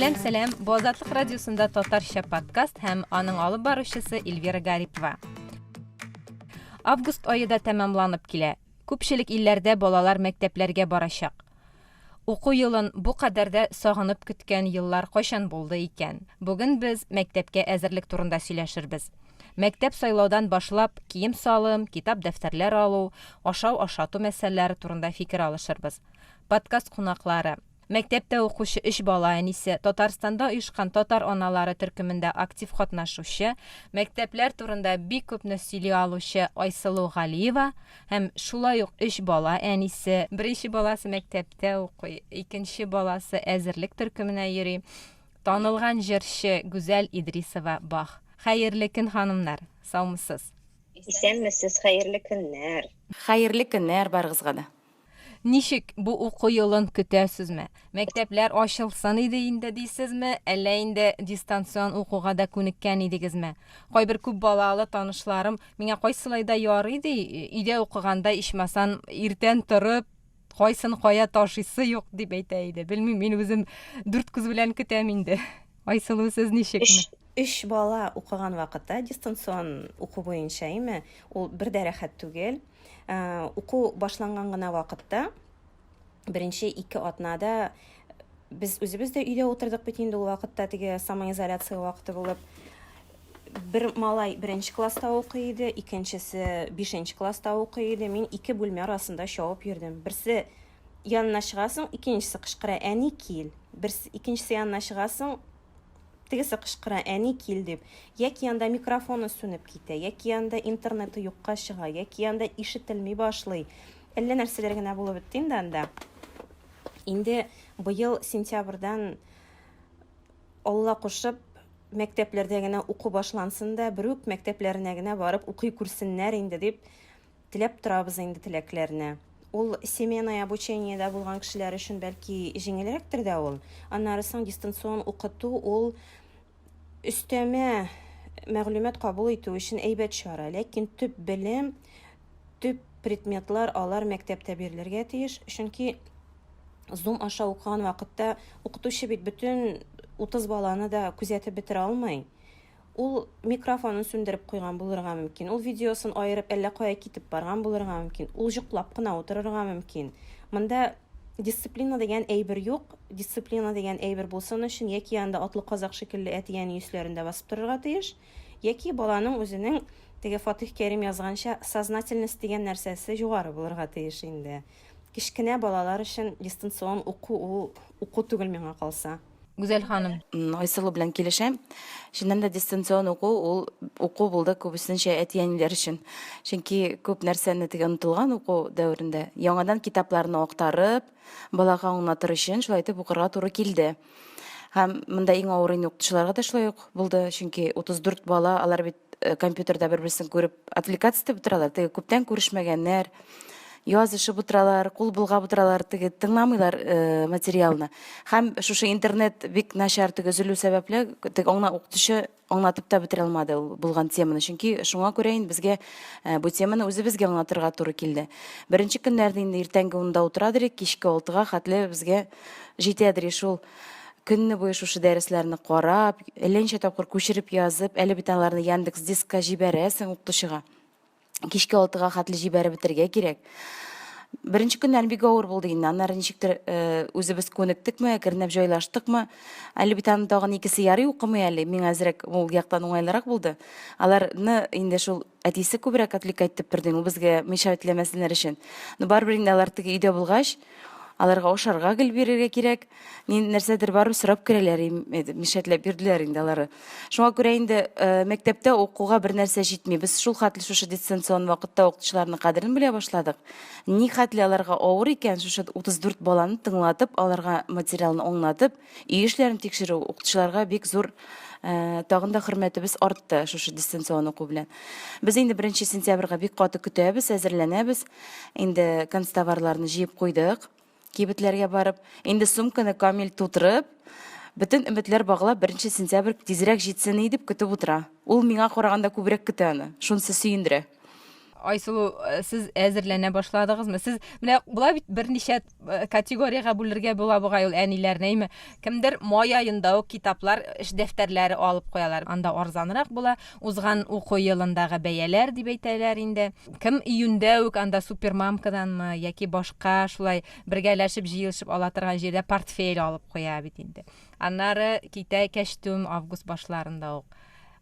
Сәлам, сәлам. Бу Азатлык радиосында татарча подкаст һәм аның алып баручысы Эльвира Гарипова. Август ае да тәмамланып килә. Күпчелек илләрдә балалар мәктәпләргә барачак. Уку елын бу кадәр дә сагынып көткән еллар кайчан булды икән? Бүген без мәктәпкә әзерлек турында сөйләшербез. Мәктәп сайлаудан башлап, кием-салым, китап-дәфтәрләр алу, ашау-ашату мәсьәләләре турында фикер алышырбыз. Подкаст кунаклары, мәктәптә укучы өч бала әнисе, Татарстанда оешкан Татар аналары төркемендә актив катнашучы, мәктәпләр турында бик күпне сөйли алучы Айсылу Галиева һәм шулай ук өч бала әнисе, беренче баласы мәктәптә укый, икенче баласы әзерлек төркеменә йөри, танылган җырчы Гүзәл Идрисова Бах. Хәерле көн, ханымнар! Саумысыз? Исәнмесез, хәерле көннәр! Хәерле көннәр барыгызга да! Ничек, бу уку елын көтәсезме? Мәктәпләр ачылсын иде инде дисезме, әллә инде дистанцион укуга да күнеккән идегезме? Кайбер күп балалы танышларым миңа кайсылай да ярый ди, өйдә укыганда ичмасам иртән торып, кайсын кая ташыйсы юк дип әйтә иде. Белмим, мин үзем дүрт күз белән көтәм инде. Айсылу, сез ничекме? Өч, өч бала укыган вакытта дистанцион уку буенча, әйме, ул бер дә рәхәт түгел. Э, уку башланган гына вакытта беренче ике атнада без үзебез дә өйдә утырдык бит инде ул вакытта теге самоизоляция вакыты булып бер малай беренче класста укый иде икенчесе бишенче класста укый иде мин ике бүлмә арасында чабып йөрдем берсе янына чыгасың икенчесе кычкыра әни кил берсе икенчесе янына чыгасың Тегесе кычкыра, әни кил дип. Яки анда микрофоны сүнеп китә, яки анда интернеты юкка чыга, яки анда ишетелми башлый. Әллә нәрсәләр генә булып бетте инде анда. Инде быел сентябрьдән Алла кушып, мәктәпләрдә генә уку башлансын да, берүк мәктәпләренә генә барып укый күрсеннәр инде дип Теләп торабыз инде теләкләрне. Ул семейное обучениедә булган кешеләр өчен бәлки җиңелрәктер дә ул. Аннары соң дистанцион укыту ул өстәмә мәгълүмат кабул итү өчен әйбәт чара. Ләкин төп белем, төп предметлар алар мәктәптә бирелергә тиеш. Чөнки Zoom аша укыган вакытта укытучы бит бөтен 30 баланы да күзәтеп бетерә алмый. Ул микрофонын сүндереп куйган булырга мөмкин, ул видеосын аерып әллә кая китеп барган булырга мөмкин, ул җоклап кына утырырга мөмкин. Монда дисциплина дигән әйбер юк. Дисциплина дигән әйбер булсын өчен яки анда атлы казак шикелле әти-әни өсләрендә басып торырга тиеш, яки баланың үзенең теге Фатих Кәрим язганча сознательность дигән нәрсәсе югары булырга тиеш инде. Кечкенә балалар өчен дистанцион уку ул уку түгел миңа калса. Гүзәл ханым. Айсылу белән килешәм. Чыннан да дистанцион уку ул уку булды күбесенчә әти-әниләр өчен. Чөнки күп нәрсәне теге онытылган уку дәверендә яңадан китапларны актарып, балага аңлатыр өчен шулай итеп укырга туры килде. Һәм монда иң авыр инде укытучыларга да шулай ук булды, чөнки 34 бала, алар бит э, компьютерда бер-берсен күреп отвлекаться итеп утыралар. Теге күптән күрешмәгәннәр, язышып утыралар, кул болгап утыралар, теге тыңламыйлар э, материалны. Һәм шушы интернет бик начар теге өзелү сәбәпле, теге аңла укытучы аңлатып та бетерә алмады ул булган теманы. Чөнки шуңа күрә инде безгә э, бу теманы үзебезгә аңлатырга туры килде. Беренче көннәрдә инде иртәнге унда утырадыр идек, кичке алтыга хәтле безгә җитәдер шул көнне буе шушы дәресләрне карап, әллә ничә тапкыр күчереп язып, әле бит аларны Яндекс Дискка җибәрәсең укытучыга. Кичке алтыга хәтле җибәреп бетерергә кирәк. Беренче көннәр бик авыр булды инде. Аннары ничектер э, үзебез күнектекме, әкренләп җайлаштыкмы. Әле бит аның тагын икесе ярый укымый әле. Миңа әзрәк ул яктан уңайлырак булды. Аларны инде шул әтисе күбрәк отвлекать итеп торды, ул безгә мешать итмәсеннәр өчен. Но барыбер инде алар теге өйдә булгач, аларга ашарга гел бирергә кирәк. Ни нәрсәдер барып сорап керәләр, мишәтләп йөрделәр инде алары. Шуңа күрә инде э, мәктәптә укуга бер нәрсә җитми. Без шул хәтле шушы дистанцион вакытта укытучыларның кадерен белә башладык. Ни хәтле аларга авыр икән шушы 34 баланы тыңлатып, аларга материалны аңлатып, өй эшләрен тикшерү укытучыларга бик зур э, тагын да хөрмәтебез артты шушы дистанцион уку белән. Без инде 1 сентябрьгә бик каты көтәбез, әзерләнәбез. Инде канцтоварларны җыеп куйдык. Кибетләргә барып, инде сумканы камил тутырып, бөтен өметләр баглап, 1 сентябрь тизрәк җитсен иде дип көтеп утыра. Ул миңа караганда күбрәк көтә аны. Шунысы сөендерә. Айсылу, э, сез әзерләнә башладыгызмы? Сез менә була бит берничә э, категориягә бүлергә була бугай ул әниләрне, әйме? Кемдер май аенда ук китаплар, эш дәфтәрләре алып куялар. Анда арзанрак була. Узган уку елындагы бәяләр дип әйтәләр инде. Кем июньдә үк анда супермамкаданмы яки башка шулай бергәләшеп җыелышып ала торган җирдә портфель алып куя бит инде. Аннары китә кәчтүм август башларында ук.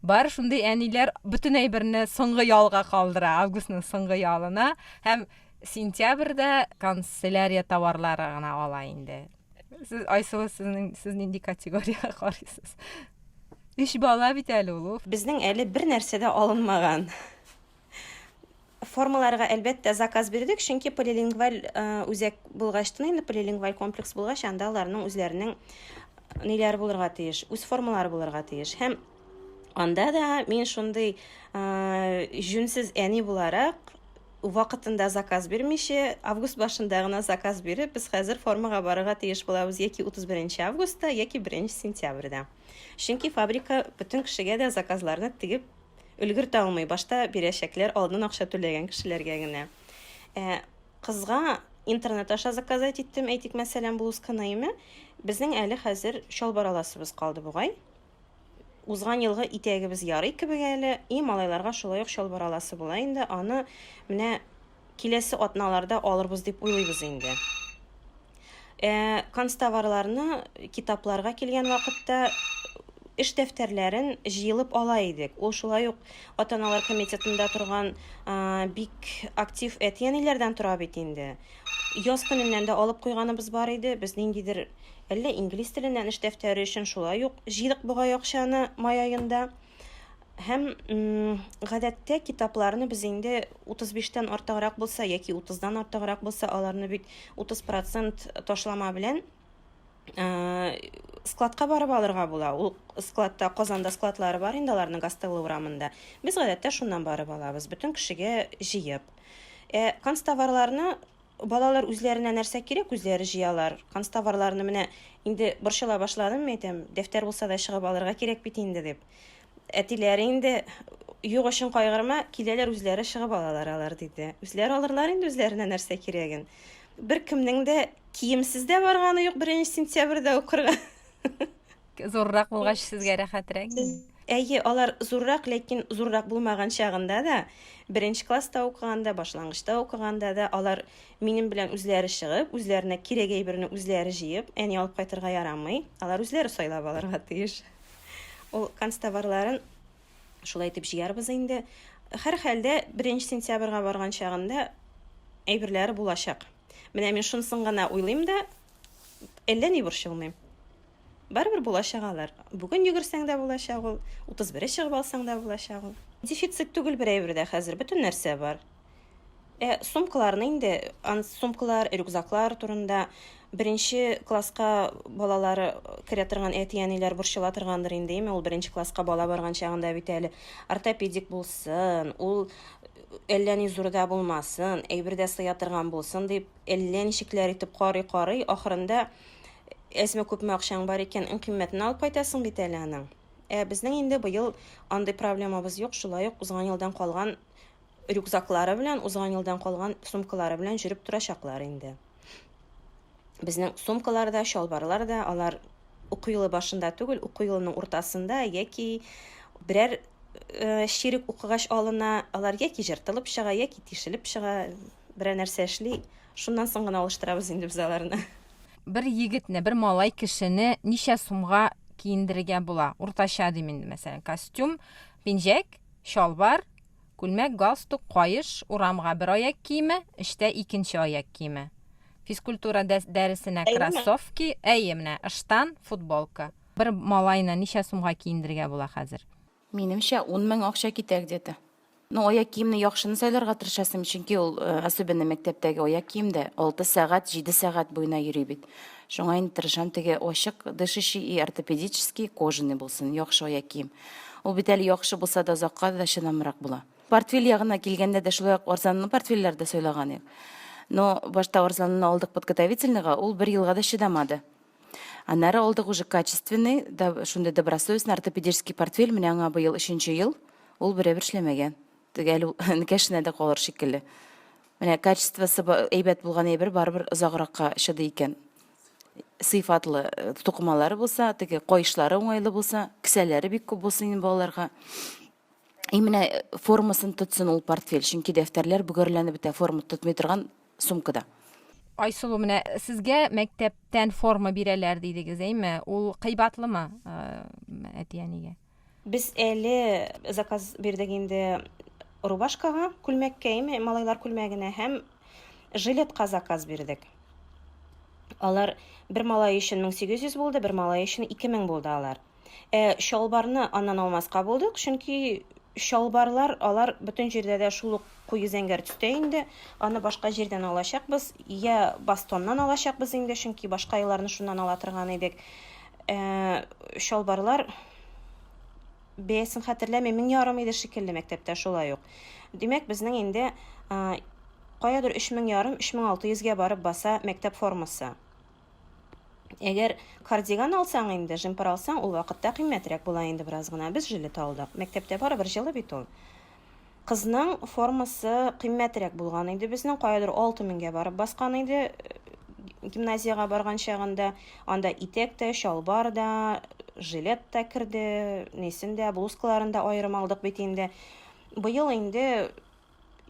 Бар шундый әниләр бөтен әйберне соңгы ялга калдыра, августның соңгы ялына һәм сентябрьдә канцелярия товарлары гына ала инде. Сез, Айсылу, сезнең сез нинди категориягә карыйсыз? Өч бала бит әле ул. Безнең әле бер нәрсә дә алынмаган. Формаларга, әлбәттә, заказ бирдек, чөнки полилингваль э, үзәк булгачтын инде, полилингваль комплекс булгач, анда аларның үзләренең ниләре булырга тиеш, үз формалары булырга тиеш. Һәм анда да мин шундый э, җүнсез әни буларак, вакытында заказ бирмичә, август башында гына заказ биреп, без хәзер формага барырга тиеш булабыз яки 31 августта, яки 1 сентябрьдә. Чөнки фабрика бөтен кешегә дә заказларны тегеп Өлгертә алмый, башта бирәчәкләр алдан акча түләгән кешеләргә генә. Ә кызга интернет аша заказать иттем, әйтик, мәсәлән, блузканы име. Безнең әле хәзер чалбар аласыбыз калды бугай. Узган елгы итәгебез ярый кебек әле, и малайларга шулай ук чалбар аласы була инде, аны менә Киләсе атналарда алырбыз дип уйлыйбыз инде. Ә канцтоварларны китапларга килгән вакытта эш дәфтәрләрен җыелып ала идек. Ул шулай ук ата-аналар комитетында торган бик актив әти-әниләрдән тора бит инде. Яз көненнән дә алып куйганыбыз бар иде. Без ниндидер әллә инглиз теленнән эш дәфтәре өчен шулай ук җыйдык бугай акчаны май аенда. Һәм гадәттә китапларны без инде 35 тән артыграк булса яки 30 дан артыграк булса, аларны бит 30 процент ташлама белән складка барып алырга була. Ул складта, Казанда складлары бар инде аларның Гастелло урамында. Без гадәттә шуннан барып алабыз, бөтен кешегә җыеп. Ә канцтоварларны Балалар үзләренә нәрсә кирәк, үзләре җыялар. Канцтоварларны менә инде борчыла башладым, мин әйтәм, дәфтәр булса да чыгып алырга кирәк бит инде дип. Әтиләре инде юк өчен кайгырма, киләләр үзләре чыгып алалар алар диде. Үзләре алырлар инде үзләренә нәрсә кирәген. Беркемнең дә киемсез дә барганы юк беренче сентябрьдә укырга. Зуррак булгач сезгә рәхәтрәк. Әйе, алар зуррак, ләкин зуррак булмаган чагында да, беренче класста укыганда, башлангычта укыганда да, алар минем белән үзләре чыгып, үзләренә кирәк әйберне үзләре җыеп, әни алып кайтырга ярамый, алар үзләре сайлап алырга тиеш. Ул канцтоварларын шулай итеп җыярбыз инде. Һәрхәлдә, беренче сентябрьгә барган чагында әйберләре булачак. Менә мин шунысын гына уйлыйм да, әллә ни борчылмыйм. Барыбер булачак алар. Бүген йөгерсәң дә булачак ул, 31-е чыгып алсаң да булачак ул. Дефицит түгел бер әйбер дә хәзер, бөтен нәрсә бар. Ә сумкаларны инде, сумкалар, рюкзаклар турында беренче класска балалары керә торган әти-әниләр борчыла торгандыр инде, әйме, ул беренче класска бала барган чагында бит әле ортопедик булсын, ул әллә ни зур да булмасын, әйбер дә сыя торган булсын дип, әллә ничекләр итеп карый-карый, ахырында Әзме-күпме акчаң бар икән, иң кыйммәтен алып кайтасың бит әле аның. Ә безнең инде быел андый проблемабыз юк, шулай ук узган елдан калган рюкзаклары белән, узган елдан калган сумкалары белән йөреп торачаклар инде. Безнең сумкалар да, чалбарлар да, алар уку елы башында түгел, уку елының уртасында яки берәр э, чирек укыгач алына, алар яки җыртылып чыга, яки тишелеп чыга, берәр нәрсә эшли. Шуннан соң гына алыштырабыз инде без аларны. Бер егетне, бер малай кешене ничә сумга киендерергә була? Уртача дим инде, мәсәлән, костюм, пинжәк, чалбар, күлмәк, галстук, каеш, урамга бер аяк киеме, эштә икенче аяк киеме. Физкультура дәресенә кроссовки, әйе, менә, ыштан, футболка. Бер малайны ничә сумга киендерергә була хәзер? Минемчә, 10 мең акча китә где-то. Ну, аяк киемне яхшыны сайларга тырышасың, чөнки ул, э, особенно мәктәптәге аяк киемдә 6 сәгать, 7 сәгать буена йөри бит. Шуңа инде тырышам теге ачык, дышащий и ортопедический, кожаный булсын, яхшы аяк кием. Ул бит әле яхшы булса да озакка да чыдамрак була. Портфель ягына килгәндә дә шулай ук арзанлы портфельләр дә сайлаган идек. Но башта арзанлыны алдык подготовительныйга, ул бер елга да чыдамады. Аннары алдык уже качественный, да, шундый добросовестный ортопедический портфель, менә аңа быел өченче ел, ул берәбер эшләмәгән. Теге әле ул энекәшенә дә калыр шикелле. Менә качествосы әйбәт булган әйбер барыбер озагракка чыдый икән. Сыйфатлы э, тукымалары булса, теге каешлары уңайлы булса, кесәләре бик күп булсын инде балаларга. И менә э, формасын тотсын ул портфель, чөнки дәфтәрләр бөгәрләнеп бетә, форма тотмый торган сумкада. Айсылу, менә сезгә мәктәптән форма бирәләр дидегез, әйме? Ул кыйбатлымы э, әти-әнигә? Без әле заказ бирдек инде рубашкага, күлмәккә, әйме, малайлар күлмәгенә һәм жилетка заказ бирдек. Алар бер малай өчен 1800 булды, бер малай өчен 2000 булды алар. Ә чалбарны аннан алмаска булдык, чөнки чалбарлар алар бөтен җирдә дә шул ук куе зәңгәр төстә инде. Аны башка җирдән алачакбыз, я бастоннан алачакбыз инде, чөнки башка елларны шуннан ала торган идек. Ә, чалбарлар бәясен хәтерләмим, 1500 иде шикелле мәктәптә шулай ук. Димәк, безнең инде каядыр 3500, 3600-гә барып баса мәктәп формасы. Әгәр кардиган алсаң инде, жемпер алсаң, ул вакытта кыйммәтрәк була инде бераз гына. Без жилет алдык. Мәктәптә барыбер җылы бит ул. Кызның формасы кыйммәтрәк булган иде безнең, каядыр 6000-гә барып баскан иде гимназиягә барган чагында. Анда итәк тә, чалбар да, жилет та керде, нисен дә, блузкаларын да аерым алдык бит инде. Быел инде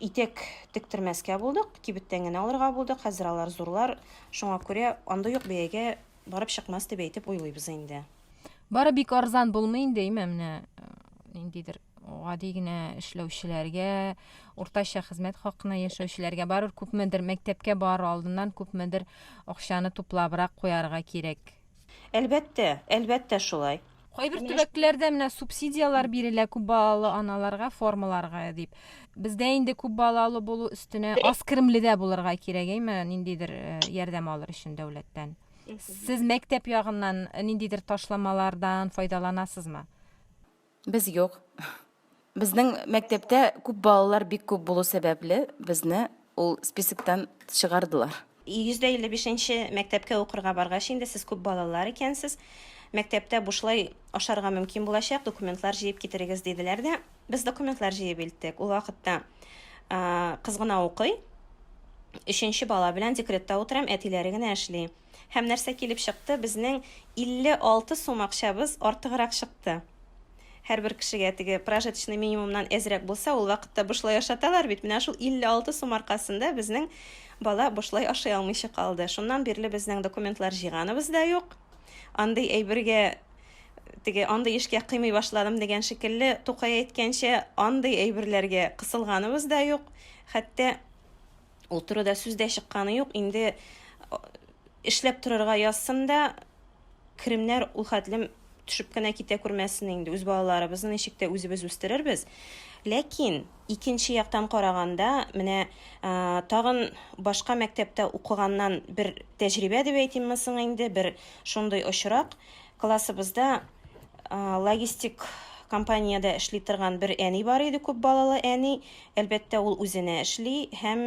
итәк тектермәскә булдык, кибеттән генә алырга булдык. Хәзер алар зурлар, шуңа күрә андый ук бәягә барып чыкмас дип әйтеп уйлыйбыз инде. Бары бик арзан булмый инде, әйме, менә ниндидер гади генә эшләүчеләргә, уртача хезмәт хакына яшәүчеләргә барыбер күпмедер мәктәпкә барыр алдыннан күпмедер акчаны туплабрак куярга кирәк. Әлбәттә, әлбәттә шулай. Кайбер төбәкләрдә менә субсидияләр бирелә күп балалы аналарга формаларга дип. Бездә инде күп балалы булу өстенә аз керемле дә булырга кирәк, әйме, ниндидер э, ярдәм алыр өчен дәүләттән. Сез мәктәп ягыннан ниндидер ташламалардан файдаланасызмы? Без юк. Безнең мәктәптә күп балалар бик күп булу сәбәпле, безне ул списоктан чыгардылар. 155 нче мәктәпкә укырга баргач инде сез күп балалар икәнсез, мәктәптә бушлай ашарга мөмкин булачак, документлар җыеп китерегез диделәр дә, без документлар җыеп илттек. Ул вакытта кыз гына укый, өченче бала белән декретта утырам, әтиләре генә эшли. Һәм нәрсә килеп чыкты, безнең 56 сум акчабыз артыграк чыкты. Һәрбер кешегә теге прожиточный минимумнан әзрәк булса, ул вакытта бушлай ашаталар бит. Менә шул 56 сум аркасында безнең бала бушлай ашый алмыйча калды. Шуннан бирле безнең документлар җыйганыбыз да юк. Андый әйбергә теге андый эшкә кыймый башладым дигән шикелле, Тукай әйткәнчә, андый әйберләргә кысылганыбыз да юк. Хәтта Ул турыда сүз дә чыкканы юк. Инде эшләп торырга язсын да, керемнәр ул хәтлем төшеп кенә китә күрмәсен инде. Үз балаларыбызны ничек тә үзебез үстерербез. Ләкин икенче яктан караганда, менә тагын башка мәктәптә укыганнан бер тәҗрибә дип әйтимме соң инде, бер шундый очрак. Классыбызда логистик компаниядә эшли торган бер әни бар иде, күп балалы әни. Әлбәттә, ул үзенә эшли һәм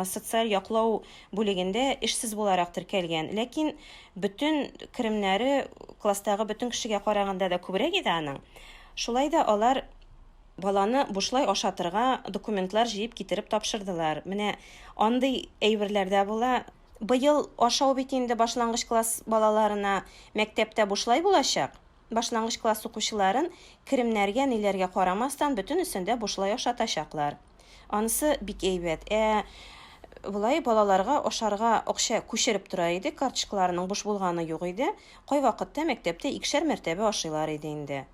социаль яклау бүлегендә эшсез буларак теркәлгән. Ләкин бөтен керемнәре класстагы бөтен кешегә караганда да күбрәк иде аның. Шулай да алар баланы бушлай ашатырга документлар җыеп китереп тапшырдылар. Менә андый әйберләр дә була. Быел ашау бит инде башлангыч класс балаларына мәктәптә бушлай булачак. Башлангыч класс укучыларын керемнәргә, ниләргә карамастан, бөтенесен дә бушлай ашатачаклар. Анысы бик әйбәт. Ә болай балаларга ашарга акча күчереп тора иде, карточкаларының буш булганы юк иде. Кайвакытта мәктәптә икешәр мәртәбә ашыйлар иде инде.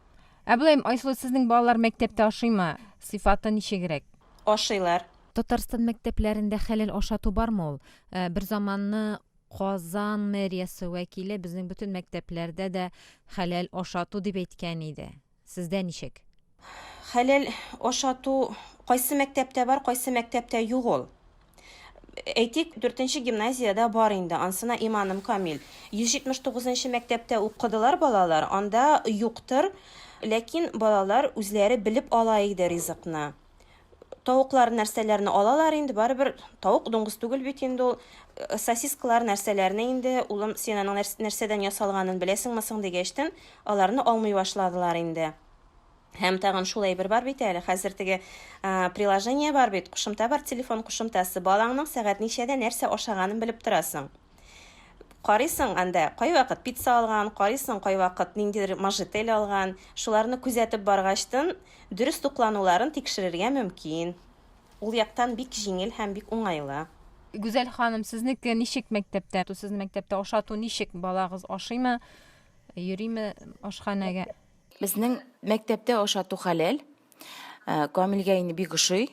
Ә болай, Айсылу, сезнең балалар мәктәптә ашыймы? Сыйфаты ничегрәк? Ашыйлар. Татарстан мәктәпләрендә хәләл ашату бармы ул? Бер заманны Казан мэриясе вәкиле безнең бөтен мәктәпләрдә дә хәләл ашату дип әйткән иде. Сездә ничек? Хәләл ашату кайсы мәктәптә бар, кайсы мәктәптә юк ул. Әйтик, дүртенче гимназиядә бар инде, ансына иманым камил. 179 нчы мәктәптә укыдылар балалар, анда юктыр, ләкин балалар үзләре белеп ала иде ризыкны. Тавыклар нәрсәләрне алалар инде, барыбер тавык дуңгыз түгел бит инде ул. Э, сосискалар нәрсәләрне инде, улым, син аның нәрсәдән ясалганын беләсеңме соң дигәчтен, аларны алмый башладылар инде. Һәм тагын шул әйбер бар бит әле, хәзер теге приложение бар бит, кушымта бар, телефон кушымтасы. Балаңның сәгать ничәдә нәрсә ашаганын белеп торасың. Карыйсың анда, кайвакыт пицца алган, карыйсың, кайвакыт ниндидер мажитель алган. Шуларны күзәтеп баргачтын, дөрес туклануларын тикшерергә мөмкин. Ул яктан бик җиңел һәм бик уңайлы. Гүзәл ханым, сезнеке ничек мәктәптә? Сезнең мәктәптә ашату ничек? Балагыз ашыймы, йөриме ашханәгә? Безнең мәктәптә ашату хәләл. Э, Камилгә инде бик ошый.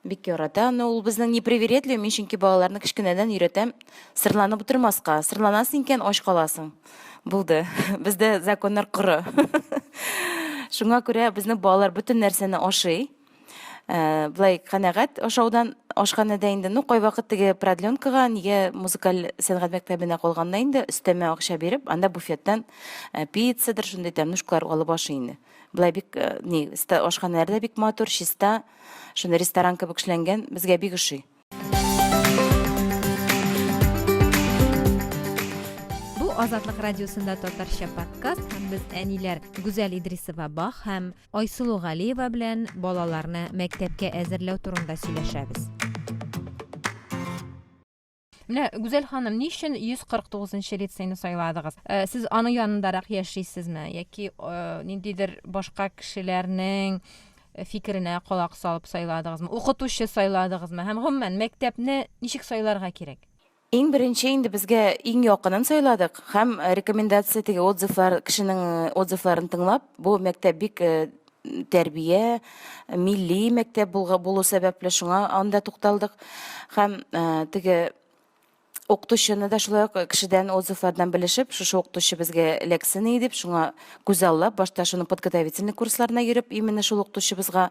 Бик ярата. Но ул безнең не привередливый, мин чөнки балаларны кечкенәдән өйрәтәм сырланып утырмаска. Сырланасың икән, ач каласың. Булды. Бездә законнар коры. Шуңа күрә безнең балалар бөтен нәрсәне ашый. Э, былай канәгать ашаудан ашханәдә инде ну кайвакыт теге продленкага нигә музыкаль сәнгать мәктәбенә калганда инде өстәмә акча биреп анда буфеттан э, пиццадыр шундый тәмнушкалар алып ашый инде былай бик э, ни ашханәләр дә бик матур чиста шундый ресторан кебек эшләнгән безгә бик ошый. Бу Азатлык радиосында татарча подкаст һәм без әниләр Гүзәл Идрисова Бах һәм Айсылу Галиева белән балаларны мәктәпкә әзерләү турында сөйләшәбез. Менә, Гүзәл ханым, ни өчен 149 нчы лицейны сайладыгыз? Э, сез аның янындарак яшисезме яки э, ниндидер башка кешеләрнең э, фикеренә колак салып сайладыгызмы? Укытучы сайладыгызмы? Һәм гомумән, мәктәпне ничек сайларга кирәк? Иң беренче инде безгә иң якынын сайладык һәм рекомендация теге отзывлар кешенең отзывларын тыңлап, бу мәктәп бик тәрбия, милли мәктәп булу сәбәпле шуңа анда тукталдык. Һәм теге укытучыны да шулай ук кешедән отзывлардан белешеп, шушы укытучы безгә эләксен иде дип, шуңа күзаллап, башта шуның подготовительный курсларына йөреп, именно шул укытучыбызга.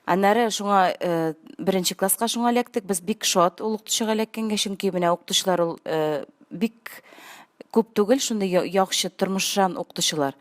Аннары шуңа э, беренче класска шуңа эләктек. Без бик шат ул укытучыга эләккәнгә, чөнки менә укытучылар ул э, бик күп түгел, шундый яхшы тормышчан укытучылар.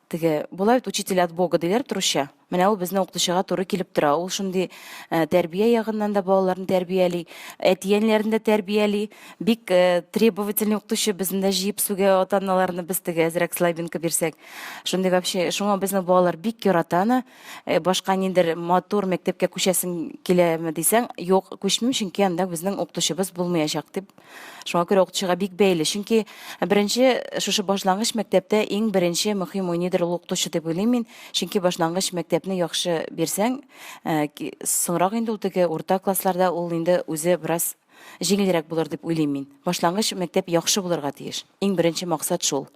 Теге була бит учитель от Бога диләр бит русча. Менә ул безнең укытучыга туры килеп тора. Ул шундый э, тәрбия ягыннан да балаларны тәрбияли, әти-әниләрен дә тәрбияли. Бик э, требовательный укытучы, безне дә җыеп сүгә ата-аналарны без теге әзрәк слабинка бирсәк. Шундый вообще, шуңа безнең балалар бик ярата аны. Э, башка ниндер матур мәктәпкә күчәсең киләме дисәң, юк, күчмим, чөнки анда безнең укытучыбыз булмаячак дип. Шуңа күрә укытучыга бик бәйле. Чөнки беренче шушы башлангыч мәктәптә иң беренче мөһим уйныйдыр ул укытучы дип уйлыйм мин. Чөнки башлангыч мәктәпне яхшы бирсәң, э, соңрак инде ул теге урта классларда ул инде үзе бераз җиңелрәк булыр дип уйлыйм мин. Башлангыч мәктәп яхшы булырга тиеш. Иң беренче максат шул.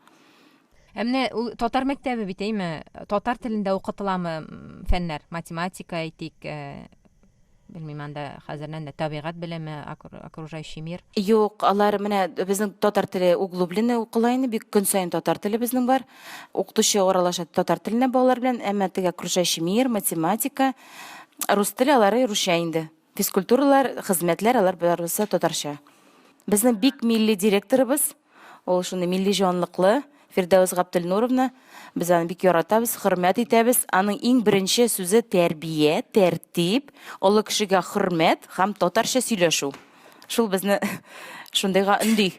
Ә менә ул татар мәктәбе бит, әйме? Татар телендә укытыламы фәннәр? Математика әйтик, э, белмим, анда хәзердән дә табигать белеме, окружающий мир. Юк, алар менә безнең татар теле углубленный укыла инде, бик көн саен татар теле безнең бар. Укытучы аралаша татар теленә балалар белән, әмма теге окружающий мир, математика, рус теле алары русча инде. Физкультуралар, хезмәтләр алар барысы татарча. Безнең бик милли директорыбыз, ул шундый милли җанлыклы, Фирдәвес Габделнуровна. Без аны бик яратабыз, хөрмәт итәбез. Аның иң беренче сүзе тәрбия, тәртип, олы кешегә хөрмәт һәм татарча сөйләшү. Шул безне шундыйга өнди.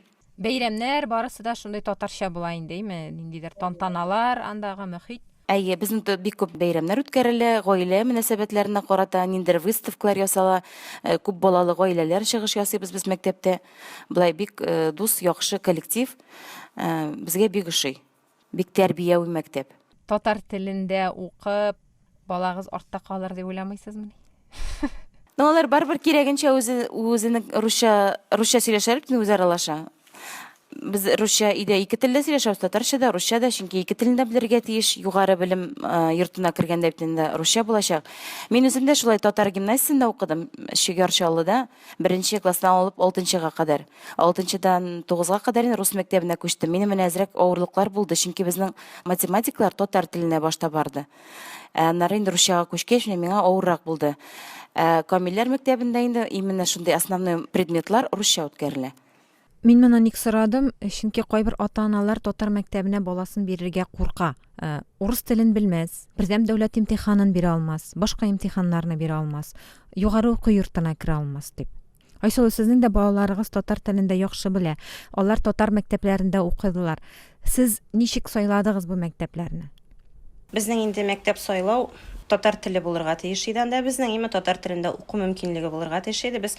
Бәйрәмнәр барысы да шундый татарча була инде, әйме? Ниндидер тантаналар, андагы мөхит. Әйе, безнең бик күп бәйрәмнәр үткәрелә, гаилә мөнәсәбәтләренә карата ниндидер выставкалар ясала, э, күп балалы гаиләләр чыгыш ясыйбыз без мәктәптә. Болай бик э, дус, яхшы коллектив. Э, безгә бик ошый. Бик тәрбияви мәктәп. Татар телендә укып, балагыз артта калыр дип уйламыйсызмыни? Ну, алар барыбер кирәгенчә үзе үзенең русча русча сөйләшәләр бит, үзе аралаша. Без русча өйдә ике телдә сөйләшәбез, татарча да, русча да, чөнки ике телне дә белергә тиеш. Югары белем э, йортына кергәндә бит инде русча булачак. Мин үзем дә шулай татар гимназиясендә укыдым, Яр Чаллыда, беренче класстан алып алтынчыга кадәр. Алтынчыдан тугызга кадәр инде рус мәктәбенә күчтем. Минем менә әзрәк авырлыклар булды, чөнки безнең математиклар татар теленә башта барды. Ә аннары инде русчага күчкәч, менә миңа авыррак булды. Ә Камилләр мәктәбендә инде именно шундый основной предметлар русча үткәрелә. Мин моны ник сорадым? Чөнки кайбер ата-аналар татар мәктәбенә баласын бирергә курка. Э, урыс телен белмәс, бердәм дәүләт имтиханын бирә алмас, башка имтиханнарны бирә алмас, югары уку йортына керә алмас дип. Айсылу, сезнең дә балаларыгыз татар телен дә яхшы белә. Алар татар мәктәпләрендә укыдылар. Сез ничек сайладыгыз бу мәктәпләрне? Безнең инде мәктәп сайлау татар теле булырга тиеш иде анда безнең, именно татар телендә уку мөмкинлеге булырга тиеш иде. Без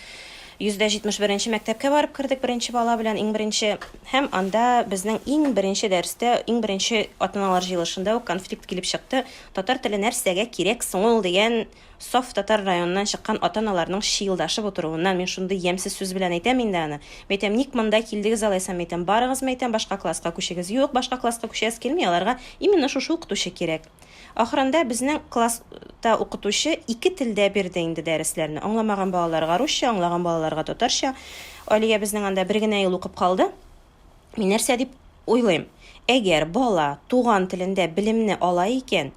171 нче мәктәпкә барып кердек беренче бала белән, иң беренче. Һәм анда безнең иң беренче дәрестә, иң беренче ата-аналар җыелышында ук конфликт килеп чыкты. Татар теле нәрсәгә кирәк соң ул дигән саф татар районыннан чыккан ата-аналарның чыелдашып утыруыннан, мин шундый ямьсез сүз белән әйтәм инде аны. Мәйтәм, ник монда килдегез алайса, мәйтәм, барыгыз, мәйтәм, башка класска күчегез. Юк, башка класска күчәсе килми, аларга именно шушы укытучы кирәк. Ахырында безнең класста укытучы ике телдә бирде инде дәресләрне. Аңламаган балаларга русча, аңлаган балаларга татарча. Алия безнең анда бер генә ел укып калды. Мин нәрсә дип уйлыйм? Әгәр бала туган телендә белемне ала икән,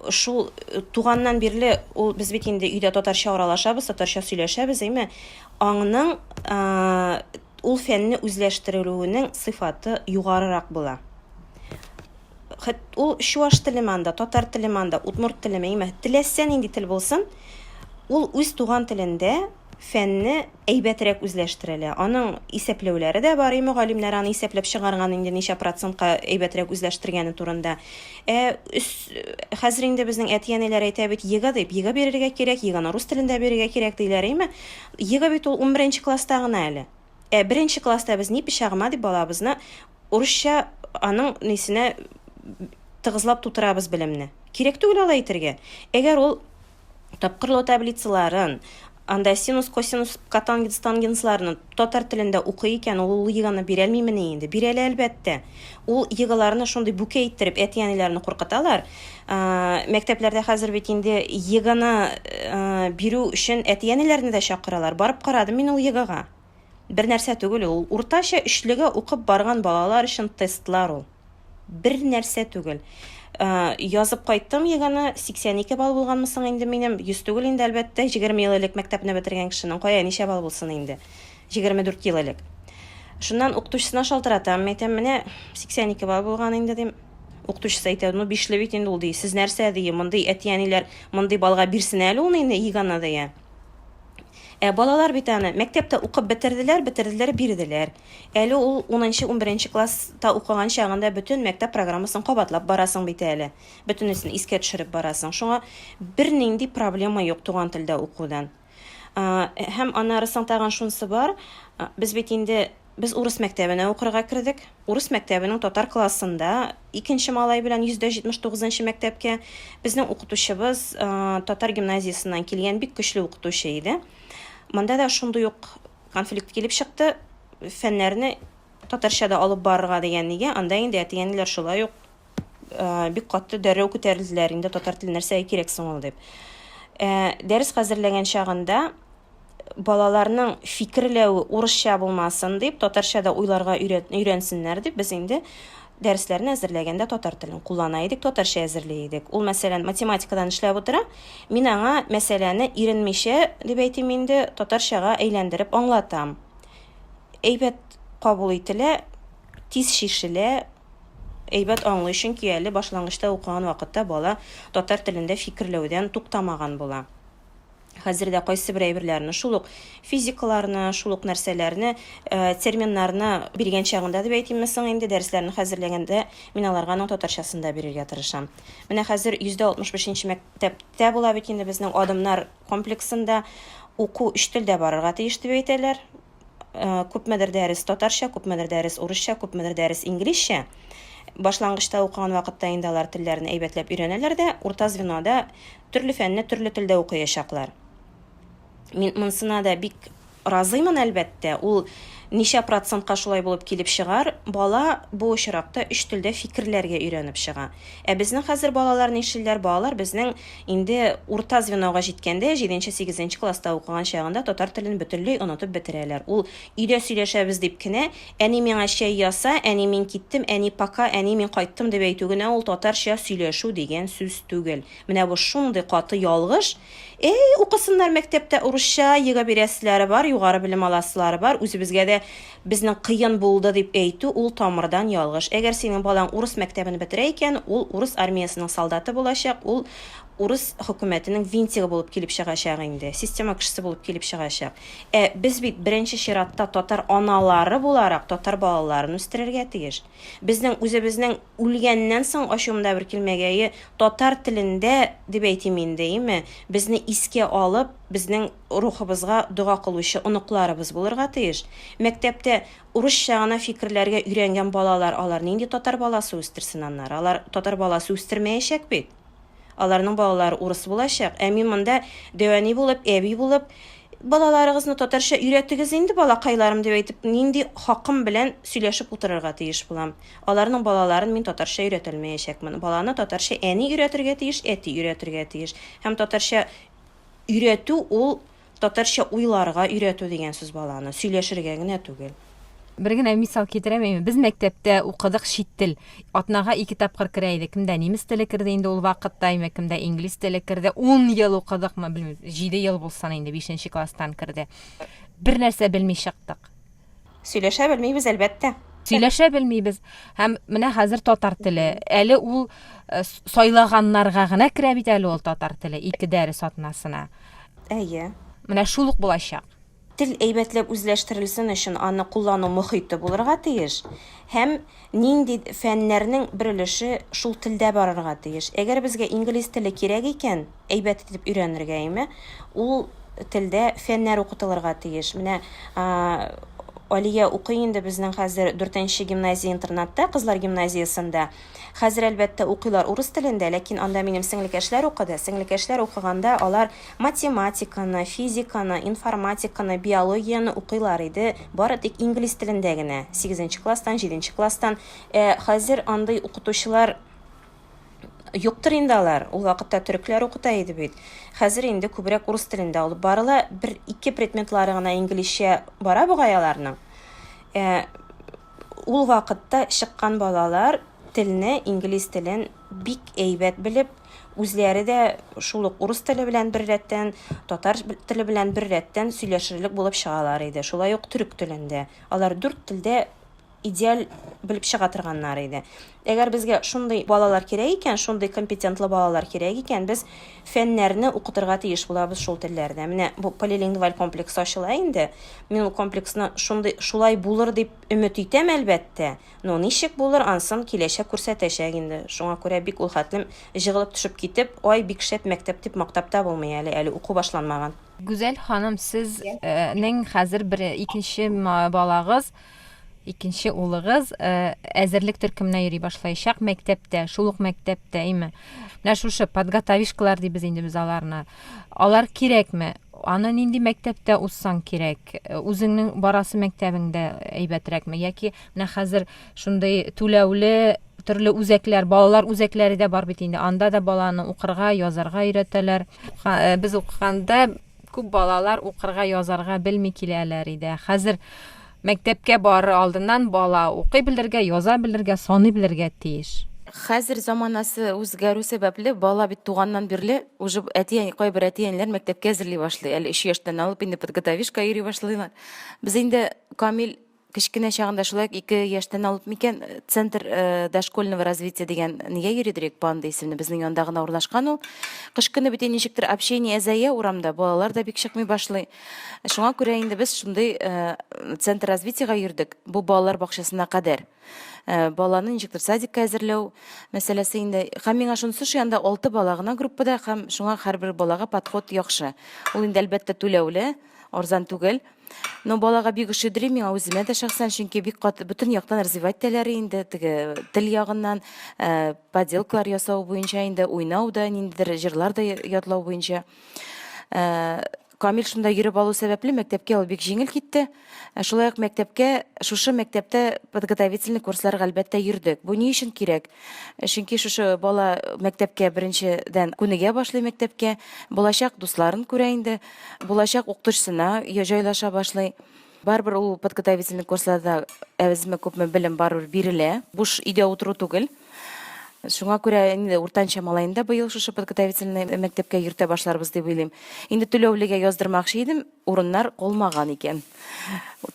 шул э, туганнан бирле ул без бит инде өйдә татарча аралашабыз, татарча сөйләшәбез, әйме? Аңның э, ул фәнне үзләштерелүенең сыйфаты югарырак була. Хәт ул чуаш телеме анда, татар телеме анда, удмурт телеме, әйме? Теләсә нинди тел булсын, ул үз туган телендә фәнне әйбәтрәк үзләштерелә. Аның исәпләүләре дә бар, име галимнәр аны исәпләп чыгарган инде ничә процентка әйбәтрәк үзләштергәне турында. Ә өс, хәзер инде безнең әти-әниләр әйтә бит, ЕГЭ дип, ЕГЭ бирергә кирәк, ЕГЭны рус телендә бирергә кирәк диләр, име? ЕГЭ бит ул унберенче класста гына әле. Ә беренче класста без ни пычагыма дип балабызны урысча аның нисенә тыгызлап тутырабыз белемне. Кирәк түгел алай итергә. Әгәр ул тапкырлау таблицаларын, анда синус, косинус, котангенс, тангенсларны татар телендә укый икән, ул ул ЕГЭны бирәлмимени инде? Бирәлә, әлбәттә. Ул ЕГЭларны шундый бүкә иттереп әти-әниләрне куркыталар. Мәктәпләрдә хәзер бит инде ЕГЭны бирү өчен әти-әниләрне дә чакыралар. Барып карадым мин ул ЕГЭга. Бер нәрсә түгел ул. Уртача өчлегә укып барган балалар өчен тестлар ул. Бер нәрсә түгел. Э, язып кайттым ЕГЭны, 82 балл булганмы соң инде минем, 100 түгел инде, әлбәттә, 20 ел элек мәктәпне бетергән кешенең кая ничә балл булсын инде. 24 ел элек. Шуннан укытучысына шалтыратам, әйтәм, менә 82 балл булган инде дим. Укытучысы әйтә, ну бишле бит инде ул ди. Сез нәрсә ди, мондый әти-әниләр мондый баллга бирсен әле ул инде ЕГЭны ди. Ә балалар бит аны мәктәптә укып бетерделәр, бетерделәр, бирделәр. Әле ул унынчы, унберенче класста укыган чагында бөтен мәктәп программасын кабатлап барасың бит әле. Бөтенесен искә төшереп барасың. Шуңа бернинди проблема юк туган телдә укудан. Һәм аннары соң тагын шунысы бар, без бит инде Без урыс мәктәбенә укырга кердек. Урыс мәктәбенең татар классында икенче малай белән 179 нчы мәктәпкә. Безнең укытучыбыз татар гимназиясеннән килгән бик көчле укытучы иде. Монда да шундый ук конфликт килеп чыкты. Фәннәрне татарча да алып барырга дигән нигә, анда инде әти-әниләр шулай ук бик катты дәррәү күтәрелделәр, инде татар теле нәрсәгә кирәк соң ул дип. Дәрес хәзерләгән чагында балаларның фикерләве урысча булмасын дип, татарча да уйларга өйрәнсеннәр дип, без инде дәресләрне әзерләгәндә татар телен куллана идек, татарча әзерли идек. Ул, мәсәлән, математикадан эшләп утыра, мин аңа мәсьәләне иренмичә, дип әйтим инде, татарчага әйләндереп аңлатам. Әйбәт кабул ителә, тиз чишелә, әйбәт аңлый, чөнки әле башлангычта укыган вакытта бала татар телендә фикерләүдән туктамаган була. Хәзер дә кайсыбер әйберләрне, шул ук физикаларны, шул ук нәрсәләрне, э, терминнарны биргән чагында дип әйтимме соң инде, дәресләрне хәзерләгәндә мин аларга аның татарчасын да бирергә тырышам. Менә хәзер 165 мәктәптә була бит инде безнең адымнар комплексында уку өч телдә барырга тиеш дип әйтәләр. Э, күпмедер дәрес татарча, күпмедер дәрес урысча, күпмедер дәрес инглизчә. Башлангычта укыган вакытта инде алар телләрне әйбәтләп өйрәнәләр дә, урта звенода төрле фәнне төрле телдә укыячаклар. Мин монсына да бик разыймын, әлбәттә. Ул ничә процентка шулай булып килеп чыгар, бала бу очракта өч телдә фикерләргә өйрәнеп чыга. Ә безнең хәзер балалар нишлиләр? Балалар безнең инде урта звенога җиткәндә, җиденче-сигезенче класста укыган чагында татар телен бөтенләй онытып бетерәләр. Ул өйдә сөйләшәбез дип кенә, әни миңа чәй яса, әни мин киттем, әни пока, әни мин кайттым дип әйтү генә ул татарча сөйләшү дигән сүз түгел. Менә бу шундый каты ялгыш. Әй, укысыннар мәктәптә урысча, ЕГЭ бирәселәре бар, югары белем аласылары бар, үзебезгә дә безнең кыен булды дип әйтү ул тамырдан ялгыш. Әгәр синең балаң урыс мәктәбен бетерә икән, ул урыс армиясенең солдаты булачак, ул урыс хөкүмәтенең винтигы булып килеп чыгачак инде, система кешесе булып килеп чыгачак. Ә без бит беренче чиратта татар аналары буларак татар балаларын үстерергә тиеш. Безнең үзебезнең үлгәннән соң ачуым да бер килмәгәе, татар телендә, дип әйтим инде, име, безне искә алып, безнең рухыбызга дога кылучы оныкларыбыз булырга тиеш. Мәктәптә урысча гына фикерләргә өйрәнгән балалар, алар нинди татар баласы үстерсен аннары? Алар татар баласы үстермәячәк бит. Аларның балалары урыс булачак. Ә мин монда дәвәни булып, әби булып, балаларыгызны татарча өйрәтегез инде, балакайларым, дип әйтеп, нинди хакым белән сөйләшеп утырырга тиеш булам. Аларның балаларын мин татарча өйрәтәлмәячәкмен. Баланы татарча әни өйрәтергә тиеш, әти өйрәтергә тиеш. Һәм татарча өйрәтү ул Татарча уйларга өйрәтү дигән сүз баланы, сөйләшергә генә түгел. Бер генә мисал китерәм, әйме, без мәктәптә укыдык чит тел. Атнага ике тапкыр керә идек. Кемдә немец теле керде инде ул вакытта, әйме, кемдә инглиз теле керде. Ун ел укыдыкмы, белмим, җиде ел булсын инде, бишенче класстан керде. Бер нәрсә белми чыктык. Сөйләшә белмибез, әлбәттә. Сөйләшә белмибез. Һәм менә хәзер татар теле. Әле ул э, сайлаганнарга гына керә бит әле ул татар теле, ике дәрес атнасына. Әйе. Менә шул ук булачак. Тел әйбәтләп үзләштерелсен өчен аны куллану мохите булырга тиеш һәм нинди фәннәрнең бер өлеше шул телдә барырга тиеш. Әгәр безгә инглиз теле кирәк икән, әйбәт итеп өйрәнергә, әйме, ул телдә фәннәр укытылырга тиеш. Менә Алия укый инде безнең хәзер дүртенче гимназия-интернатта, кызлар гимназиясендә. Хәзер, әлбәттә, укыйлар урыс телендә, ләкин анда минем сеңлекәшләр укыды. Сеңлекәшләр укыганда алар математиканы, физиканы, информатиканы, биологияне укыйлар иде, бары тик инглиз телендә генә, сигезенче класстан, җиденче класстан. Ә хәзер андый укытучылар юктыр инде алар. Ул вакытта төрекләр укыта иде бит. Хәзер инде күбрәк урыс телендә алып барыла. Бер-ике предметлары гына инглизчә бара бугай аларның. Ә ул вакытта чыккан балалар телне, инглиз телен бик әйбәт белеп, үзләре дә шул ук урыс теле белән беррәттән, татар теле белән беррәттән сөйләшерлек булып чыгалар иде. Шулай ук төрек телендә. Алар дүрт телдә идеаль белеп чыга торганнар иде. Әгәр безгә шундый балалар кирәк икән, шундый компетентлы балалар кирәк икән, без фәннәрне укытырга тиеш булабыз шул телләрдә. Менә бу полилингваль комплекс ачыла инде. Мин ул комплексны шундый шулай булыр дип өмет итәм, әлбәттә. Но ничек булыр, ансын киләчәк күрсәтәчәк инде. Шуңа күрә бик ул хәтлем җыгылып төшеп китеп, ай, бик шәп мәктәп дип мактап та булмый әле, әле уку башланмаган. Гүзәл ханым, сезнең хәзер бер икенче балагыз, икенче улыгыз э, әзерлек төркеменә йөри башлаячак мәктәптә, шул ук мәктәптә, әйме? Менә шушы подготовишкалар дибез инде без аларны. Алар кирәкме? Аны нинди мәктәптә узсаң кирәк? Үзеңнең барасы мәктәбеңдә әйбәтрәкме? Яки менә хәзер шундый түләүле төрле үзәкләр, балалар үзәкләре дә бар бит инде. Анда да баланы укырга, язарга өйрәтәләр. Э, без укыганда күп балалар укырга, язарга белми киләләр иде. Хәзер мәктәпкә барыр алдыннан бала укый белергә, яза белергә, саный белергә тиеш. Хәзер заманасы үзгәрү сәбәпле, бала бит туганнан бирле уже әти кайбер әти-әниләр мәктәпкә әзерли башлый. Әле өч яшьтән алып инде подготовишка йөри башлыйлар. Без инде Камил Кечкенә чагында шулай ук ике яшьтән алып микән, Центр э, дошкольного развития дигән нигә йөридер Панда исемле безнең янда гына урнашкан ул. Кыш көне бит ничектер общение әзәя урамда, балалар да бик чыкмый башлый. Шуңа күрә инде без шундый э, Центр развитиега йөрдек, бу балалар бакчасына кадәр. Э, баланы ничектер садикка әзерләү мәсьәләсе инде. Һәм миңа шунысы ошый, анда алты бала гына группада һәм шуңа һәрбер балага подход яхшы. Ул инде әлбәттә түләүле, арзан түгел. Но балага бик ошыйдыр миңа үземә дә шәхсән, чөнки бик каты бөтен яктан развивать итәләр инде, теге тел ягыннан, э, поделкалар ясау буенча инде, уйнау да, ниндидер җырлар да ятлау буенча. Э, Камил шунда йөреп алу сәбәпле мәктәпкә ул бик җиңел китте. Э, шулай ук мәктәпкә, шушы мәктәптә подготовительный курсларга әлбәттә йөрдек. Бу ни өчен кирәк? Чөнки шушы бала мәктәпкә беренчедән күнегә башлый мәктәпкә, булачак дусларын күрә инде. Булачак укытучысына җайлаша башлый. Барыбер ул подготовительный курсларда әзме-күпме белем барыбер бирелә. Буш өйдә утыру түгел. Шуңа күрә инде уртанча малайны да быел шушы подготовительный мәктәпкә йөртә башларбыз дип уйлыйм. Инде түләүлегә яздырмакчы идем, урыннар калмаган икән.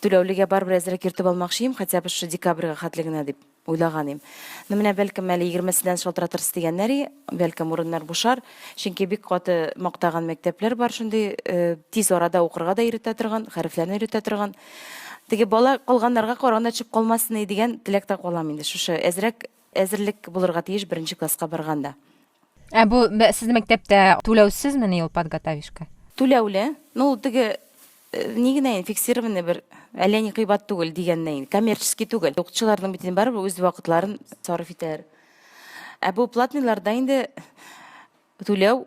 Түләүлегә барыбер әзрәк йөртеп алмакчы идем, хотя бы шушы декабрьгә хәтле генә дип. уйлаган идем. Ну, менә бәлкем әле егермесеннән шалтыратырсыз дигәннәр и, бәлкем урыннар бушар. Чөнки бик каты мактаган мәктәпләр бар шундый, э, тиз арада укырга да өйрәтә торган, хәрефләрне өйрәтә торган. Теге бала калганнарга караганда төшеп калмасын и дигән теләктә калам инде. Шушы әзрәк әзерлек булырга тиеш беренче класска барганда. Ә бу сезнең мәктәптә түләүсезмени ул подготовишка? Түләүле. Ну, ул теге э, ни генә инде, фиксированный бер әллә ни кыйбат түгел дигәннән инде, коммерческий түгел. Укытучыларның бит инде барыбер үз вакытларын сарыф итәләр. Ә бу платныйларда инде түләү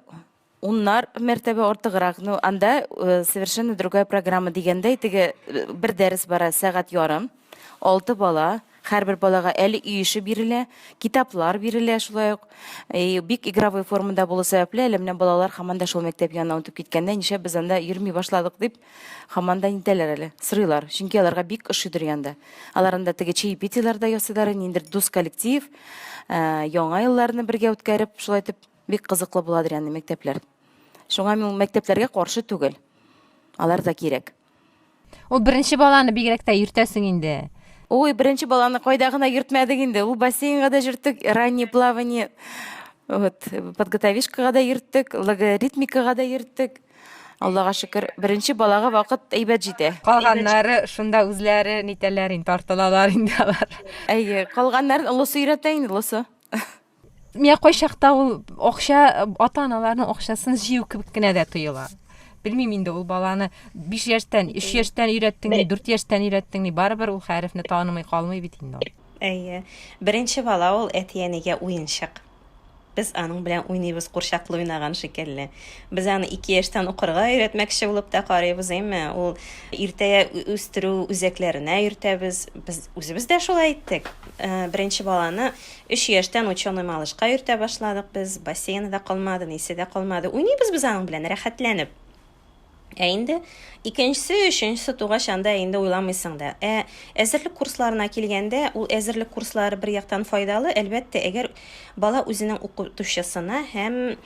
уннар мәртәбә артыграк. Ну, анда э, совершенно другая программа дигәндәй, теге э, бер дәрес бара сәгать ярым, алты бала, һәрбер балага әле өй эше бирелә, китаплар бирелә шулай ук. И бик игровой формада булу сәбәпле, әле менә балалар һаман да шул мәктәп янына үтеп киткәндә, нишләп без анда йөрми башладык дип, һаман да нитәләр әле, сорыйлар. Чөнки аларга бик ошыйдыр янда. Алар анда теге чаепитиеләр дә ясыйлар, ниндидер дус коллектив, э, яңа елларны бергә үткәреп, шулай итеп Бик кызыклы буладыр янә мәктәпләр. Шуңа мин ул мәктәпләргә каршы түгел. Алар да кирәк. Ул беренче баланы бигрәк тә йөртәсең инде. Ой, беренче баланы кайда гына йөртмәдек инде. Ул бассейнга да йөрттек, раннее плавание, вот, подготовишкага да йөрттек, логоритмикага да йөрттек. Аллага шөкер, беренче балага вакыт әйбәт җитә. Калганнары шунда үзләре нитәләр инде, тартылалар инде алар. Әйе, калганнарын олысы өйрәтә инде, олысы. Миңа кайчакта ул акча ата-аналарның акчасын җыю кебек кенә дә тоела. Белмим инде ул баланы 5 яшьтән, 3 яшьтән өйрәттең ни, 4 яшьтән өйрәттең ни, барыбер ул хәрефне танымый калмый бит инде ул. Әйе. Беренче бала ул әти-әнигә уенчык. Без аның белән уйныйбыз курчаклы уйнаган шикелле. Без аны 2 яшьтән укырга өйрәтмәкче булып та карыйбыз, әйме? Ул иртә үстерү үзәкләренә йөртәбез. Без үзебез дә шулай иттек. Э, беренче баланы Өч яшьтән ученый малышка йөртә башладык без, бассейны да калмады, нисе дә калмады. Уйныйбыз без аның белән, рәхәтләнеп. Ә инде икенчесе, өченчесе тугач, анда инде уйламыйсың да. Ә әзерлек курсларына килгәндә, ул әзерлек курслары бер яктан файдалы, әлбәттә, әгәр бала үзенең укытучысына һәм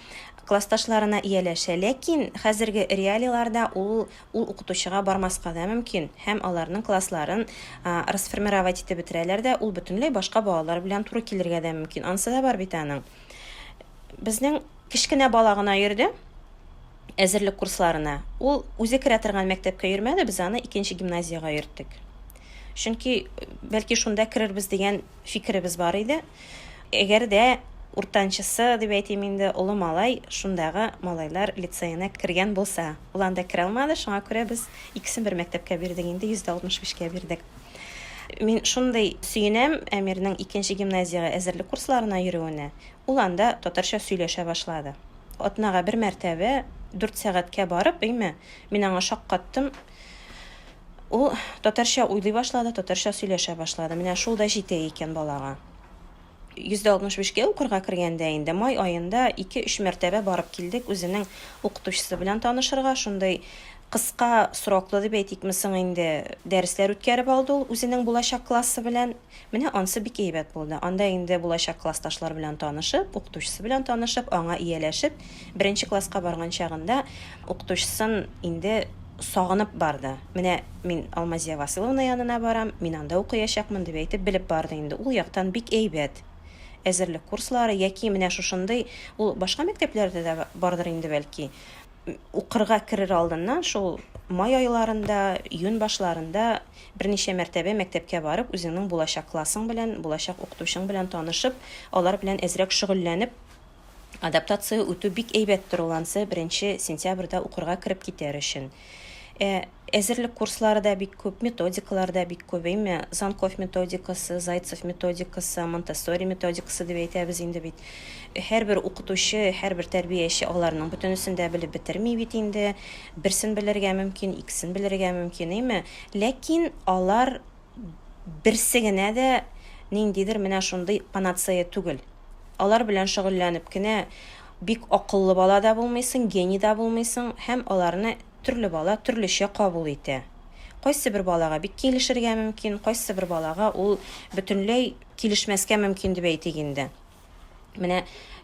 классташларына ияләшә. Ләкин хәзерге реалийларда ул ул укытучыга бармаска да мөмкин һәм аларның классларын расформировать итеп бетерәләр дә, ул бөтенләй башка балалар белән туры килергә дә мөмкин. Ансы да бар бит аның. Безнең кечкенә бала гына йөрде әзерлек курсларына. Ул үзе керә торган мәктәпкә йөрмәде, без аны икенче гимназиягә йөрттек. Чөнки бәлки шунда керербез дигән фикеребез бар иде. Әгәр дә уртанчысы дип әйтим инде, олы малай шундагы малайлар лицеена кергән булса. Ул анда керә алмады, шуңа күрә без икесен бер мәктәпкә бирдек инде, 165 кә бирдек. Мин шундый сөенәм Әмирнең икенче гимназиягә әзерлек курсларына йөрүенә. Ул анда татарча сөйләшә башлады. Атнага бер мәртәбә дүрт сәгатькә барып, әйме, мин аңа шаккаттым. Ул татарча уйлый башлады, татарча сөйләшә башлады. Менә шул да җитә икән балага. 165 кә укырга кергәндә инде май аенда ике-өч мәртәбә барып килдек үзенең укытучысы белән танышырга. Шундый кыска сроклы дип әйтикме соң инде, дәресләр үткәреп алды ул үзенең булачак классы белән. Менә ансы бик әйбәт булды. Анда инде булачак классташлар белән танышып, укытучысы белән танышып, аңа ияләшеп, беренче класска барган чагында укытучысын инде сагынып барды. Менә мин Алмазия Васыловна янына барам, мин анда укыячакмын, дип әйтеп белеп барды инде. Ул яктан бик әйбәт. Әзерлек курслары яки менә шушындый, ул башка мәктәпләрдә дә бардыр инде бәлки, укырга керер алдыннан шул май айларында, июнь башларында берничә мәртәбә мәктәпкә барып, үзеңнең булачак классың белән, булачак укытучың белән танышып, алар белән әзрәк шөгыльләнеп, Адаптация үтү бик әйбәттер ул ансы беренче сентябрьдә укырга кереп китәр өчен. Ә әзерлек курслары да бик күп, методикалар да бик күп, әйме? Занков методикасы, Зайцев методикасы, Монтессори методикасы дип әйтәбез инде бит. Һәрбер укытучы, һәрбер тәрбияче аларның бөтенесен дә белеп бетерми бит инде. Берсен белергә мөмкин, икесен белергә мөмкин, әйме? Ләкин алар берсе генә дә ниндидер менә шундый панацея түгел. Алар белән шөгыльләнеп кенә бик акыллы бала да булмыйсың, гений да булмыйсың һәм аларны төрле бала төрлечә кабул итә. Кайсы бер балага бик килешергә мөмкин, кайсы бер балага ул бөтенләй килешмәскә мөмкин дип әйтик инде. Менә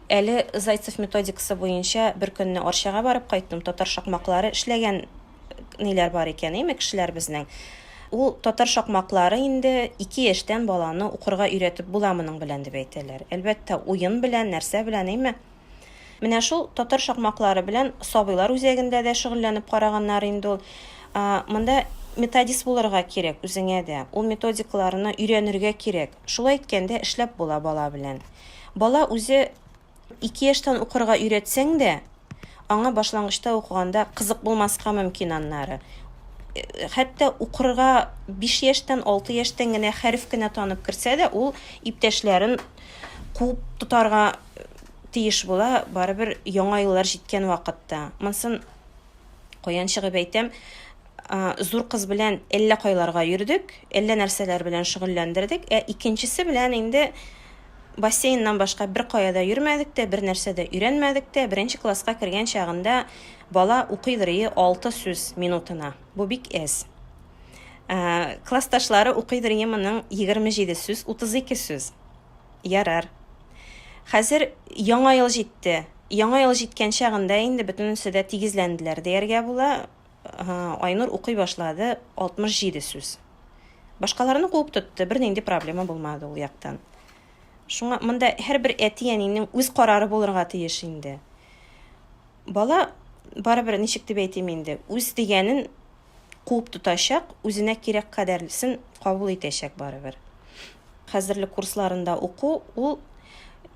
әле Зайцев методикасы буенча бер көнне Арчага барып кайттым, татар шакмаклары эшләгән ниләр бар икән, әйме, кешеләр безнең. Ул татар шакмаклары инде 2 яшьтән баланы укырга өйрәтеп була моның белән дип әйтәләр. Әлбәттә, уен белән, нәрсә белән, әйме? Менә шул татар шакмаклары белән сабыйлар үзәгендә дә шөгыльләнеп караганнар инде ул. Монда методист булырга кирәк үзеңә дә. Ул методикаларны өйрәнергә кирәк. Шулай иткәндә эшләп була бала белән. Бала үзе 2 яшьтән укырга өйрәтсәң дә, аңа башлангычта укыганда кызык булмаска мөмкин аннары. Хәтта укырга 5 яшьтән, 6 яшьтән генә хәреф кенә танып керсә дә, ул иптәшләрен куып тотарга тиеш була, барыбер яңа еллар җиткән вакытта. Монсын каян чыгып әйтәм, зур кыз белән әллә кайларга йөрдек, әллә нәрсәләр белән шөгыльләндердек, ә икенчесе белән инде бассейннан башка бер кая да йөрмәдек тә, бер нәрсә дә өйрәнмәдек тә. Беренче класска кергән чагында бала укыйдыр ие 6 сүз минутына. Бу бик әз. Классташлары укыйдыр ие моның 27 сүз, 32 сүз. Ярар. Хәзер Яңа ел җитте. Яңа ел җиткән чагында инде бөтенесе дә тигезләнделәр дияргә була. Айнур укый башлады 67 сүз. Башкаларны куып тотты, бернинди проблема булмады ул яктан. Шуңа монда һәрбер әти-әнинең үз карары булырга тиеш инде. Бала барыбер ничек дип әйтим инде, үз дигәнен куып тотачак, үзенә кирәк кадәрлесен кабул итәчәк барыбер. Хәзерлек курсларында уку ул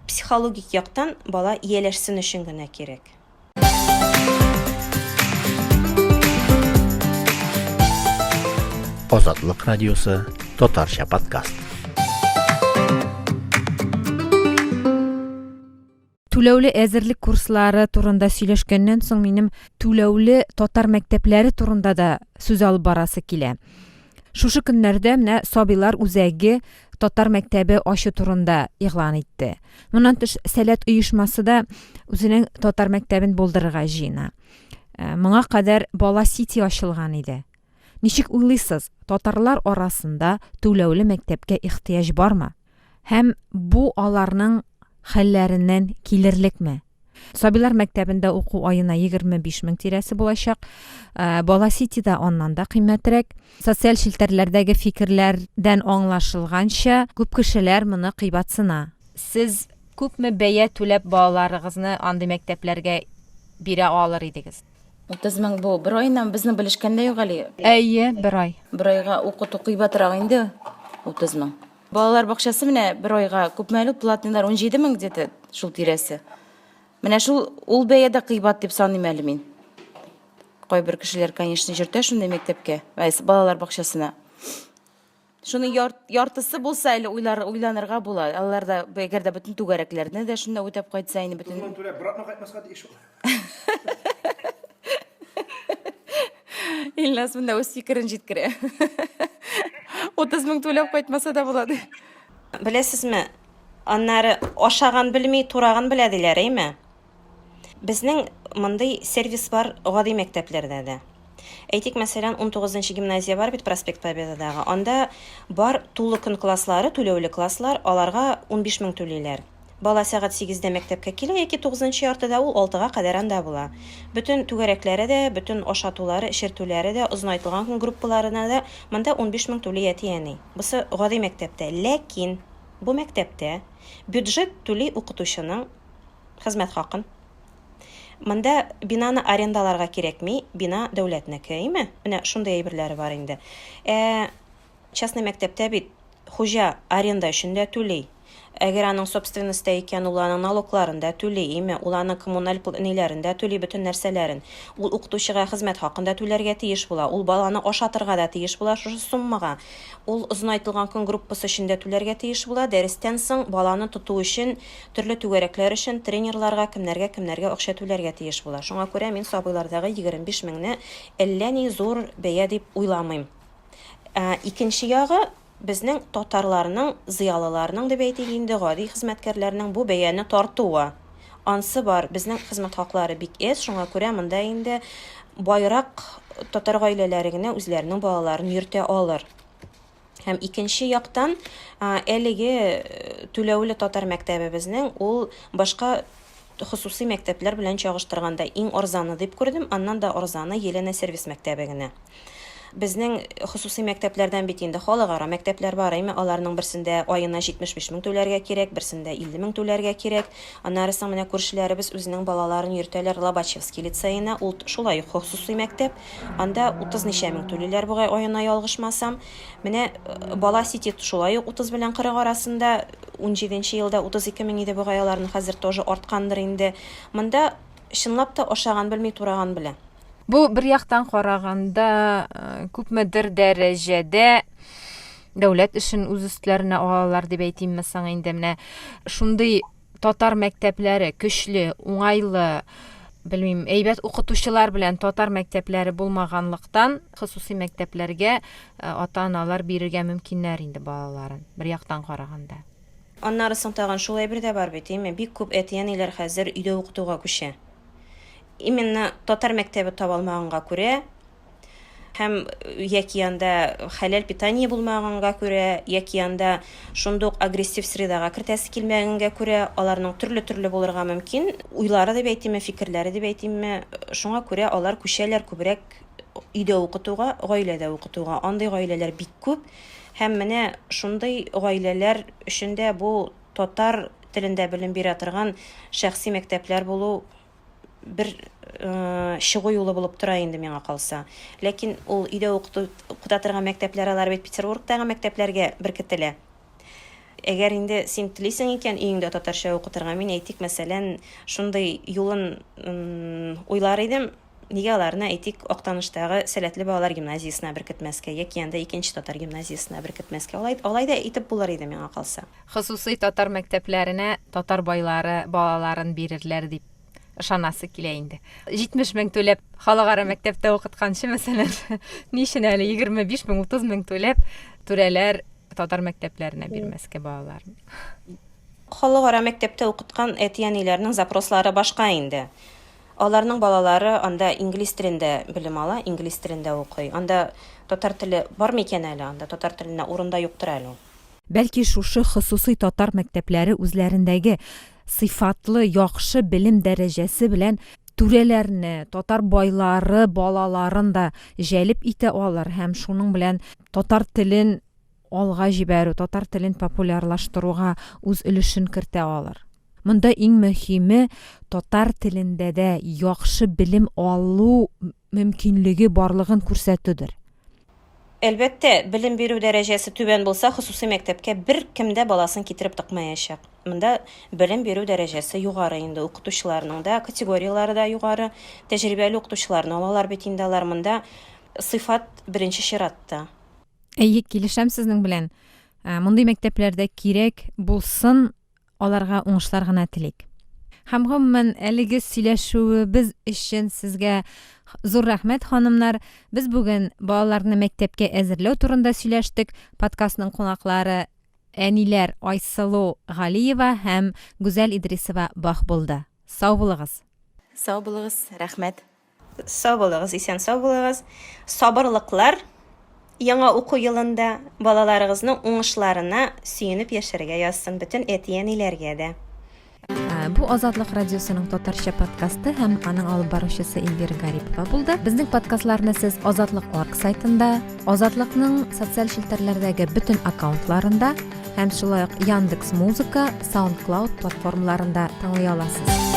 психологик яктан бала ияләшсен өчен генә кирәк. Азатлык радиосы татарча подкаст. Түләүле әзерлек курслары турында сөйләшкәннән соң минем түләүле татар мәктәпләре турында да сүз алып барасы килә. Шушы көннәрдә менә Сабыйлар үзәге татар мәктәбе ачу турында игълан итте. Моннан тыш Сәләт оешмасы да үзенең татар мәктәбен булдырырга җыена. Э, моңа кадәр Бала Сити ачылган иде. Ничек уйлыйсыз, татарлар арасында түләүле мәктәпкә ихтыяҗ бармы? Һәм бу аларның хәлләреннән килерлекме? Сабыйлар мәктәбендә уку аена 25 мең тирәсе булачак. Э, Бала Ситида аннан да кыйммәтрәк. Социаль челтәрләрдәге фикерләрдән аңлашылганча, күп кешеләр моны кыйбатсына. Сез күпме бәя түләп балаларыгызны андый мәктәпләргә бирә алыр идегез? 30 мең бу бер айына безнең белешкәндә юк әле. Әйе, бер ай. Бер айга укыту кыйбатрак инде 30 мең. Балалар бакчасы менә бер айга күпме әле платныйлар 17 мең где-то шул тирәсе. Менә шул ул бәя дә кыйбат дип саныйм әле мин. Кайбер кешеләр, конечно, йөртә шундый мәктәпкә, балалар бакчасына. Шуның яртысы булса әле уйлар, уйланырга була. Алар да әгәр дә бөтен түгәрәкләрне дә шунда үтәп кайтса инде бөтен. Тузман түләп бер атна кайтмаска тиеш ул. Илназ монда үз фикерен җиткерә. 30 мең түләп кайтмаса да була ди. Беләсезме, аннары ашаган белми, тураган белә диләр, әйме? Безнең мондый сервис бар гади мәктәпләрдә дә. Әйтик, мәсәлән, 19 нчы гимназия бар бит Проспект Победадагы. Анда бар тулы көн класслары, түләүле класслар, аларга 15 мең түлиләр. Бала сәгать сигездә мәктәпкә килә яки тугызынчы яртыда, ул алтыга кадәр анда була. Бөтен түгәрәкләре дә, бөтен ашатулары, эчертүләре дә, озынайтылган көн группаларына да монда 15 мең түли әти-әни. Бусы гади мәктәптә. Ләкин бу мәктәптә бюджет түли укытучының хезмәт хакын. Монда бинаны арендаларга кирәкми, бина дәүләтнеке, әйме? Менә шундый әйберләре бар инде. Ә Частный мәктәптә бит хуҗа аренда өчен дә түли. Әгәр аның собственностьта икән, ул аның налогларын да түли, име, ул аның коммуналь ниләрен дә түли, бөтен нәрсәләрен. Ул укытучыга хезмәт хакын да түләргә тиеш була, ул баланы ашатырга да тиеш була шушы суммага. Ул озынайтылган көн группасы өчен дә түләргә тиеш була, дәрестән соң баланы тоту өчен, төрле түгәрәкләр өчен, тренерларга, кемнәргә, кемнәргә акча түләргә тиеш була. Шуңа күрә мин сабыйлардагы 25 меңне әллә ни зур бәя дип уйламыйм. Ә, икенче ягы, безнең татарларның, зыялыларның дип әйтик инде, гади хезмәткәрләрнең бу бәяне тартуы. Ансы бар, безнең хезмәт хаклары бик әз, шуңа күрә монда инде байрак татар гаиләләре генә үзләренең балаларын йөртә алыр. Һәм икенче яктан, әлеге э, түләүле татар мәктәбебезнең ул башка хосусый мәктәпләр белән чагыштырганда иң арзаны дип күрдем, аннан да арзаны Елена сервис мәктәбе генә. Безнең хосусый мәктәпләрдән бит инде халыкара мәктәпләр бар, әйме, аларның берсендә аена 75 мең түләргә кирәк, берсендә 50 мең түләргә кирәк. Аннары соң менә күршеләребез үзенең балаларын йөртәләр Лобачевский лицеена, ул шулай ук хосусый мәктәп. Анда 30 ничә мең түлиләр бугай аена, ялгышмасам. Менә Бала Сити шулай ук 30 белән 40 арасында, 17 нче елда 32 мең иде бугай аларның, хәзер тоже арткандыр инде. Монда чынлап та ашаган белми, тураган белә. Бу бер яктан караганда э, күпмедер дәрәҗәдә дәүләт эшен үз өстләренә алалар дип әйтимме соң инде менә шундый татар мәктәпләре көчле, уңайлы, белмим, әйбәт укытучылар белән татар мәктәпләре булмаганлыктан, хосусый мәктәпләргә э, ата-аналар бирергә мөмкиннәр инде балаларын, бер яктан караганда. Аннары соң тагын шул әйбер дә бар бит, әйме, бик күп әти-әниләр хәзер өйдә укытуга күчә. Именно татар мәктәбе таба алмаганга күрә һәм яки анда хәләл питание булмаганга күрә, яки анда шундук агрессив средага кертәсе килмәгәнгә күрә, аларның төрле-төрле булырга мөмкин уйлары дип әйтимме, фикерләре дип әйтимме, шуңа күрә алар күчәләр күбрәк өйдә укытуга, гаиләдә укытуга. Андый гаиләләр бик күп. Һәм менә шундый гаиләләр өчен дә бу татар телендә белем бирә торган шәхси мәктәпләр булу бер чыгу юлы булып тора инде миңа калса. Ләкин ул өйдә укыту, укыта торган мәктәпләр алар бит Петербургтагы мәктәпләргә беркетелә. Әгәр инде син телисең икән өеңдә татарча укытырга, мин әйтик, мәсәлән, шундый юлын уйлар идем, Нигә аларны, әйтик, Актаныштагы сәләтле балалар гимназиясенә беркетмәскә яки анда икенче татар гимназиясенә беркетмәскә? Алай, алай да итеп булыр иде, миңа калса. Хосусый татар мәктәпләренә татар байлары балаларын бирерләр дип ышанасы килә инде. 70 мең түләп халыкара мәктәптә укытканчы, мәсәлән, ни өчен әле 25 мең, 30 мең түләп түрәләр татар мәктәпләренә бирмәскә балаларын? Халыкара мәктәптә укыткан әти-әниләрнең запрослары башка инде. Аларның балалары анда инглиз телендә белем ала, инглиз телендә укый. Анда татар теле бар микән әле? Анда татар теленә урын да юктыр әле ул. Бәлки шушы хосусый татар мәктәпләре үзләрендәге сыйфатлы, яхшы белем дәрәҗәсе белән түрәләрне, татар байлары балаларын да җәлеп итә алыр һәм шуның белән татар телен алга җибәрү, татар телен популярлаштыруга үз өлешен кертә алыр. Монда иң мөһиме татар телендә дә яхшы белем алу мөмкинлеге барлыгын күрсәтүдер. Әлбәттә, белем бирү дәрәҗәсе түбән булса, хосусый мәктәпкә беркем дә баласын китереп тыкмаячак. Монда белем бирү дәрәҗәсе югары инде, укытучыларның да категорияләре дә югары, тәҗрибәле укытучыларны алалар бит инде алар. Монда сыйфат беренче чиратта. Әйе, килешәм сезнең белән. Ә, мондый мәктәпләрдә кирәк булсын, аларга уңышлар гына телик. Һәм гомумән, әлеге сөйләшүебез өчен сезгә зур рәхмәт, ханымнар. Без бүген балаларны мәктәпкә әзерләү турында сөйләштек. Подкастның кунаклары әниләр Айсылу Галиева һәм Гүзәл Идрисова Бах булды. Сау булыгыз! Сау булыгыз, рәхмәт. Сау булыгыз, исән-сау булыгыз. Сабырлыклар яңа уку елында балаларыгызның уңышларына сөенеп яшәргә язсын бөтен әти-әниләргә дә. Бу Азатлык радиосының татарча подкасты һәм аның алып баручысы Эльвира Гарипова булды. Безнең подкастларны сез Азатлык орг сайтында, Азатлыкның социаль челтәрләрдәге бөтен аккаунтларында һәм шулай ук Яндекс Музыка, SoundCloud платформаларында тыңлый аласыз.